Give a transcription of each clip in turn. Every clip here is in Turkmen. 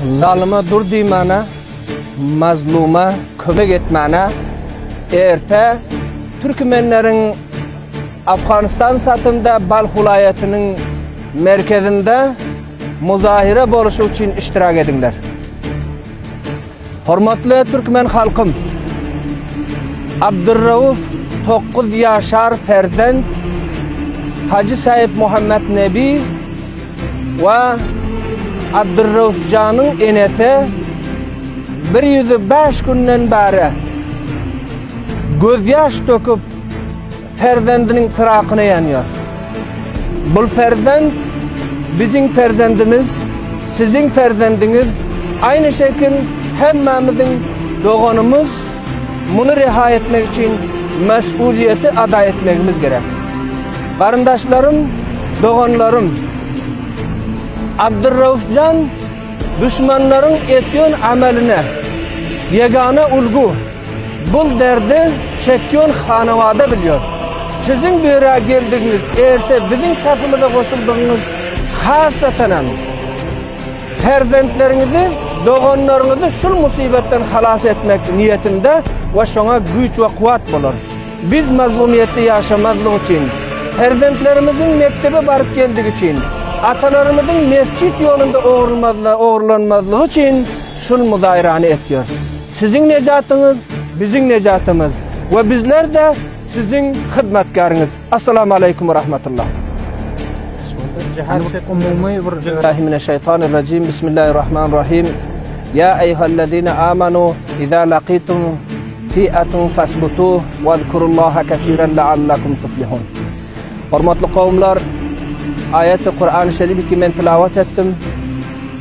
Zalyma dur diýmäne, mazluma kömek etmäne erte türkmenleriň Afganistan satynda Balh welaýatynyň merkezinde muzahyra boluşy üçin iştirak ediňler. Hormatly türkmen halkym! Abdurrauf 9 ýaşar ferzend Hajy Saýyp Muhammet Nebi we Abdurrauf janyň enesi 105 günden bäri gözýaş döküp Perzendiniň fyrakyna ýanýar. Bul perzent biziň perzendimiz, siziň perzendiňiz, aýny şekil hemmämiziň doganymyz, muny reha etmek üçin mes'uliýeti ada etmegimiz gerek. Garyndaşlarym, doganlarym, Abdurraufjan duşmanlaryň etýän ameline ýegana ulgu, Bul derdi çekýon hanawada bilýor. Siziň bu ýere geldigiňiz, erte biziň safymyza goşuldygyňyz hassatanam perzentleriňizi, doganlaryňyzy şul musybetden halas etmek niýetinde we şoňa güýç we kuwwat bolar. Biz mazlumyýetde ýaşamazlyk üçin, perzentlerimiziň mekdebe baryp geldigi üçin, atalarymyzyň mesjit ýolunda ogurlanmazlygy üçin şul muzaýrany etýäris. Siziň nejatyňyz biziň nejatymyz we bizler-de siziň hyzmatkäriňiz. Assalamu aleýkum we rahmetullah. Umumy bir Billahi mineşşeýtanirrajim. Bismillahirrahmanirrahim. Ya eýuhellezine amanu iza laqitum fi'atun fasbutu wezkurullaha kesiren la'allakum tuflihun. Hormatly kowumlar, aýaty Kur'an-ı Şerifi ki men tilawat etdim.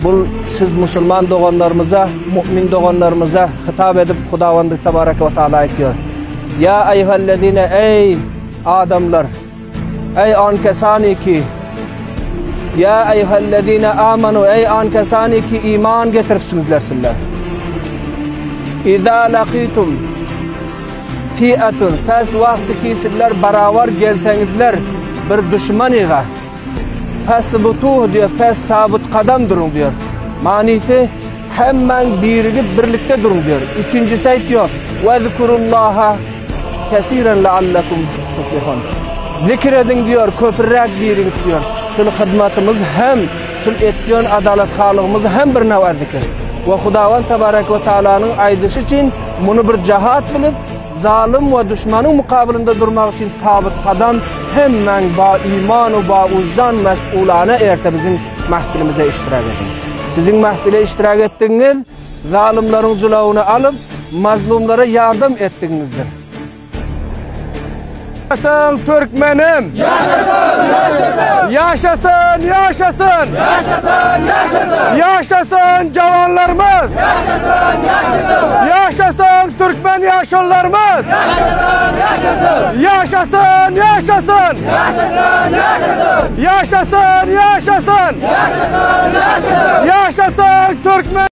Bul siz musulman doganlarymyza, mu'min doganlarymyza hitap edip Hudawandy Tebareke we Taala aýtýar. Ya eýuhellezine eý adamlar, eý an kesani ki Ya eýuhellezine amanu eý an kesani ki iman getiripsiňizler sizler. Iza laqitum fi'atun fes wagty ki sizler barabar gelseňizler bir duşmanyga Fesbutuh diýýär, fes sabit kadam duruň diýýär. Manysy hemmäň birigip birlikde duruň diýýär. Ikinjisi aýtýar, Wezkurullaha kesiren la'allakum tuflihun. Zikr ediň diýýär, köpräk birigip diýýär. Şul hyzmatymyz hem, şul etýän adalathalygymyz hem bir nawa zikr. We Hudawand tebarek we taalanyň aýdyşy üçin muny bir jahat bilip, Zalym we duşmanyň mukabylynda durmak üçin sabyt gadam hemmäň ba iman we ba ujdan mes'ulana erte biziň mahfilimize iştirak ediň. Siziň mahfile iştirak etdigiňiz zalymlaryň jylawyny alyp mazlumlara ýardam etdigiňizdir. Ýaşasyn türkmenim! Ýaşasyn! Ýaşasyn! Ýaşasyn! Ýaşasyn! Ýaşasyn! Ýaşasyn! Ýaşasyn jawanlarymyz! Ýaşasyn! Ýaşasyn! Ýaşasyn türkmen ýaşulularymyz! Ýaşasyn! Ýaşasyn! Ýaşasyn! Ýaşasyn! Ýaşasyn! Ýaşasyn! Ýaşasyn! Ýaşasyn! Ýaşasyn! Ýaşasyn! Ýaşasyn türkmen!